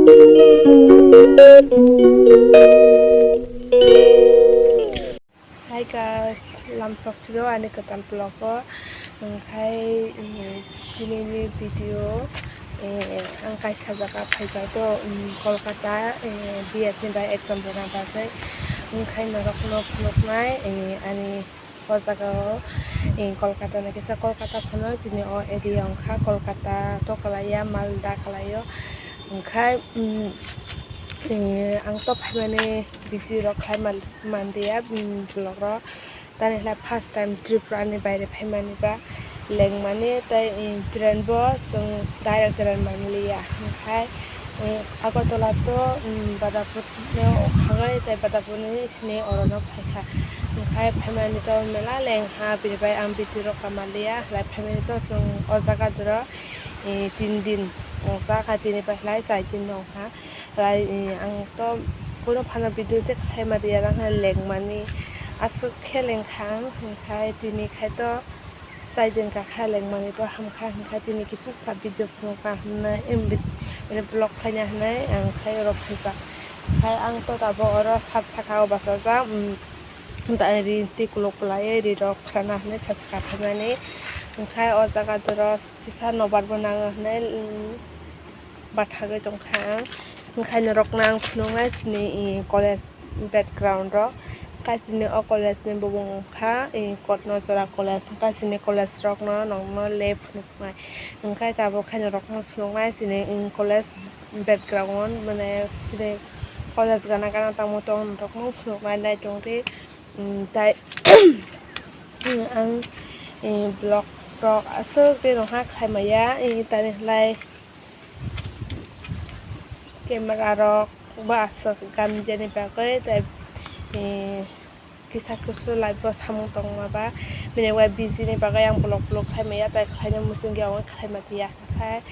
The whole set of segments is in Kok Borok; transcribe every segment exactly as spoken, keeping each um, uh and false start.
Hi guys, lamsok phiro ani kwtal vlog o. Wngkhai, mm, tinini video, eh, ang kaisa jaga phaijak do, mm, Kolkata, eh, B Ed ni bai exam rwna bagwi. Wngkhai norokno phunuknai, eh, ani o jaga o, eh, Kolkata ni kisa Kolkata phano chini o area wngkha Kolkata to kwlaiya Malda kwlaio. Wngkhai, mm, eh, ang to phaimani video rok khai man-, manliya, mm, vlog rok. Tani hwlai first time Tripura ni baire phaimani ba lengmani tei, eh, train bo chwng direct train manliya. Wngkhai, eh, Agartala to, mm, Badapur no thangwi tei Badapur ni sini oro no phaikha. Wngkhai phaimani to mela lengha, bini bai ang video rok ka manliya, hwlai phaimani to chwng o jaga doro, eh, tin din wngkha, tini bai hwlai char din wngkha. Lai, eh, ang to bono phano video check khlai ma riya, nang hai lengmani aswk khe lengkha ang, hwnkhe tini khai to chai din ka kha lengmani bo hamkha, hwnkhe tini kisa sa video phunukna hwnwi, em, bit-, mane vlog khlaina hwnwi ang khai oro phaijak. Khai ang to tabuk oro sat saka o bachajak, mm, da ri twi kuluk kwlaiwi ri rok phrana hwnwi sat saka phaimani, hwnkhe o jaga doro kisa nobar bo nango hwnwi, mm, bathagwi tongkha ang. Wngkha norokno ang phunuknai chini, i, college background rok. Wngkha chini o college ni bubung wngkha, i, Kotnochora college. Wngkha chini college rokno nokno le phunuknai. Wngkha tabuk khe norokno phunuknai chini, i, college background, mane chini college gana gana tamo tong norokno phunuknai naitongdi. Mm, tai ang, i, vlog rok aswk de nokha khlai maya, i, tani hwlai. Camera rok bo aswk gamjani bagwi tei, eh, kisa kusu light bo samung tongma ba bini uaui busy ni bagwi ang vlog vlog khai maya tei khlaina muchungya ang khai ma tiya khai,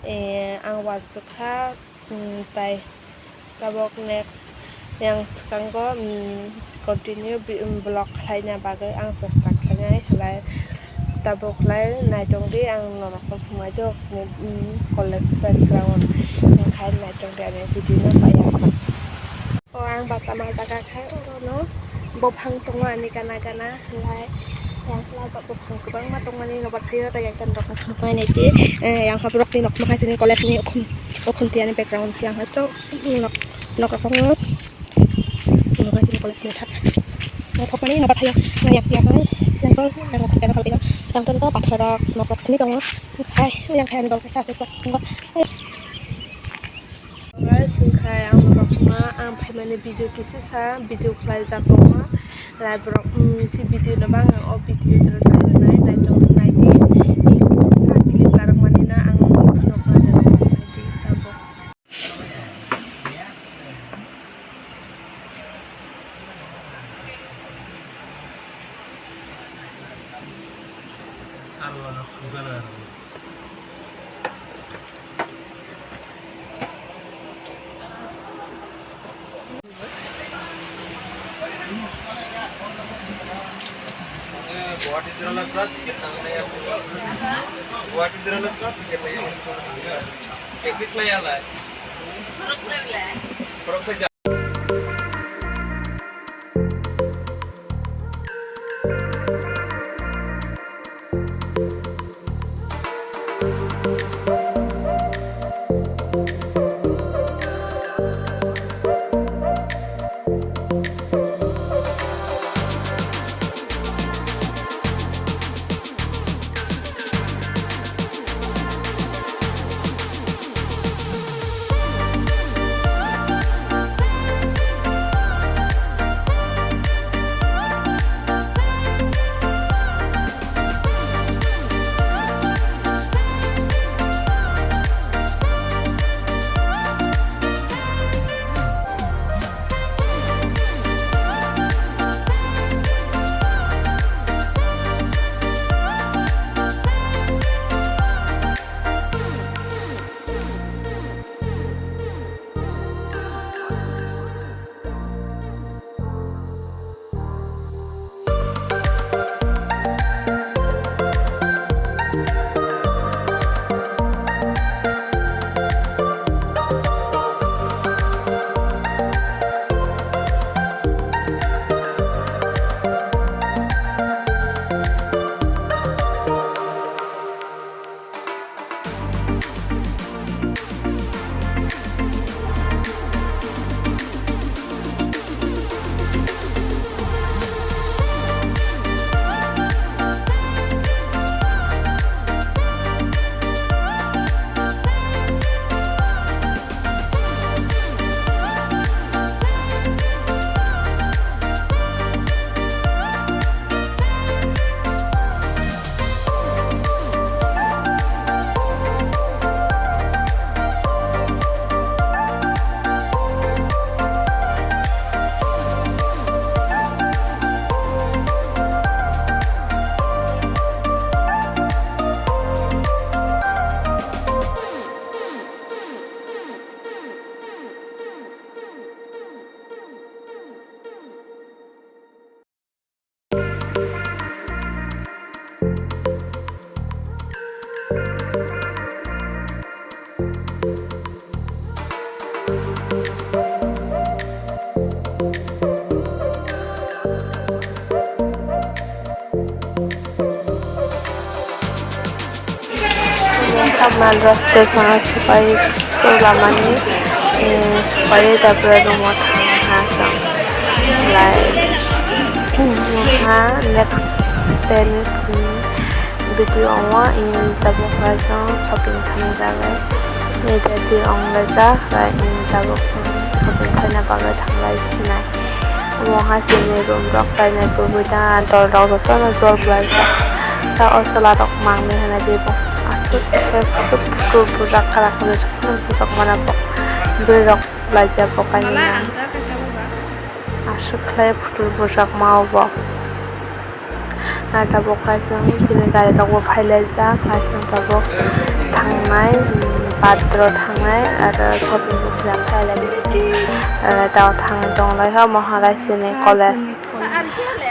eh, ang uansukha, mm, tei tabuk next yang swkango, mm, continue bi-, vlog khlaina bagwi ang chesta khlainai, hwlai tabuk khlai naitongdi ang norokno phunuknai do chini, mm, college background, khai naitongdi ani video no paiya sa. O ang bachama jaga khai orono bophang tongo ani gana gana, hwlai yang kla ba bophang kwbangma tongmani nobar thaio tei yang norokno phunuknai naidi, eh, yang haborokni nokma khai chini college ni ukhum, ukhum tiyani background yang hai to nok, nok rok. Omo hai chini college ni thak. Omo thokmani nobar thaio. Yang yang yang yang tol yang thok yang thok yang tol to pathor rok nok rok simi tongo. Hai yang khe ani dol kaisa aswk tongo. Guys, wngkha ang rokma ang phaimani video kisa sa video khlai jak tongo. Lai borok, mm, si video no bang ang o video jora nai nai tong nai di. Sa video karok mani na ang phunuk nai di tabuk. Guwahati jora lai pura ticket tangnai ya. Guwahati jora lai pura ticket lai ya. Exit lai ya lai. Khorok lai ja. Malra station o sopai, lamani, eh, sopai, tarpore room o thang ha chwng. Lai, ha, next day ni video o, eh, tabuk khe chwng shopping khaina bagwi. Ni ready ong laijak, lai, eh, tabuk chwng shopping khaina bagwi thang lai sinai. Omo hai chini room rok kainwi kwbui ta, dol rok jotono jol kwlaijak. Ta o chwla rok mangni hwnwi bebo aswk khe phutur bujak kwrak kwrwi sono bujak mano bo. Bwrwi rok laijak bo kainwi na. Aswk khlai phutur bujak ma o bo. Ar tabuk hai chwng chini gari rok bo phai laijak, hai chwng tabuk thangnai, um, patro thangnai, aro shopping bo khlai khlai lai. Aro tamo thangwi tong lai ho, omo hai chini college,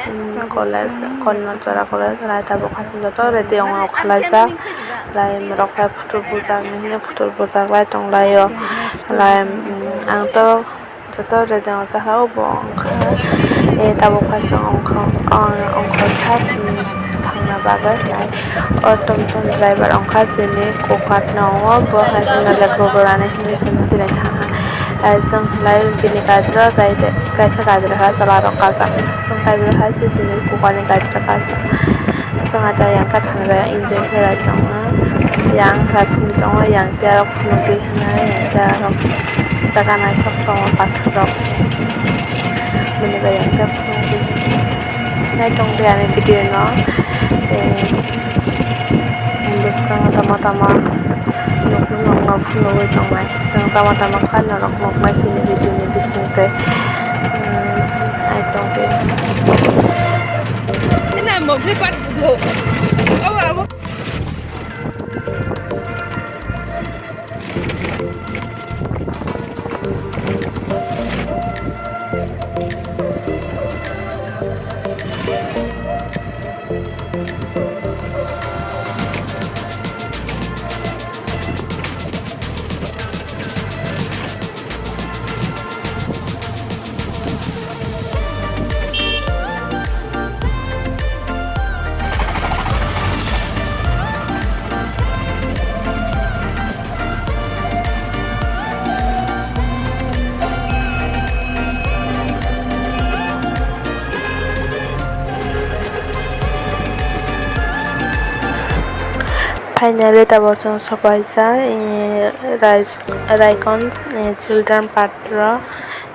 um, college, Konnochora college, lai tabuk hai chwng joto ready ong rok khlai jak, lai rok lai photo bujak ni hwnwi photo bujak lai tong lai o, lai, um, ang to. Joto ready wngjak ha, obo wngkha, eh, tabuk kaisa wngkha, wngkha thangna bagwi hinai. O tom tom driver wngkha chini kokatno, o bo hai chwngno lekha bo rani hinwi chwngno tini thangha. Chwng hinai bini gari o kaisa gari rok chwla rok kajak, chwng kaibrw hai se chini kokani gari rok kajak. Chwng atai yang kha thani bai enjoy khlai tongo, yang hai phunuk tongo, yang tei arok phunukgwi hinai, yang tei arok. Jaga naithok tongo, pathor rok. Bini bai ang khe phunukgwi naitong di ani video no. Eh, bwskango tama tama nukno nokno phunugwi tongnai. Chwng tama tama kha norok nuknai chini video ni bisingtwi. Hmm, naitong di. Finally, tabuk chwng sopaijak, eh, Rais-, Raigon, eh, Children Park o,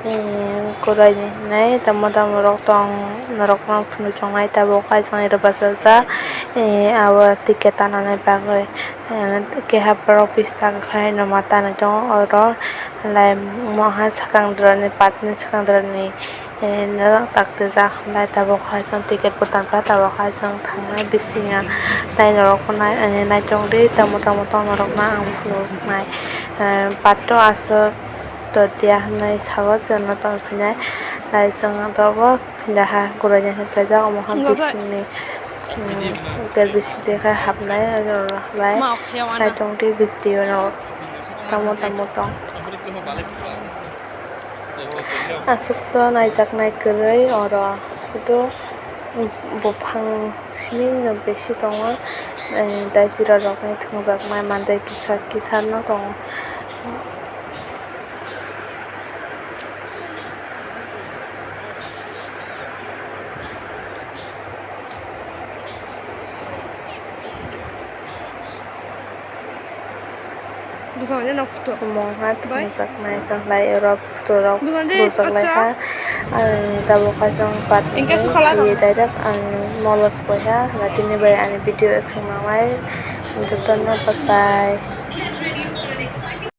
eh, kwraini hinwi tamo tamo rok tong, norokno phunuk tongnai tabuk hai chwng rw bachajak, eh, abo ticket tanani bagwi, eh, keha borok bish taka khaino ma tanwi tongo oro, lai moha swkang dorani, park ni swkang dorani. Eh, norok tak twijak hinlai tabuk hai chwng ticket bo tangkha, tabuk hai chwng thangnai bisingo tei norok bo nai-, eh, naitong di tamo tamo tong norok no ang phunuknai. Eh, patto aswk todiya hinwi sago chwngno tongphinai, lai chwng abo phindaha guraina hinwi kaijak omo hai bisingni, mm, bisingtwi khe hapnai oro lai naitong di video no tamo tamo tong. Aswk to naijaknai kwrwi oro, sudu buphang siming no besi tongo, eh, dai jora rokni thwngjaknai mandai kisa kisa no tongo. Omo wngkha thwngjaknai, chwng lai oro photo rok bujaklaikha. Ang tabuk khe chwng patni direct ang molo sopaikha, tini bai ani video swng nangnai. Jotono bye bye.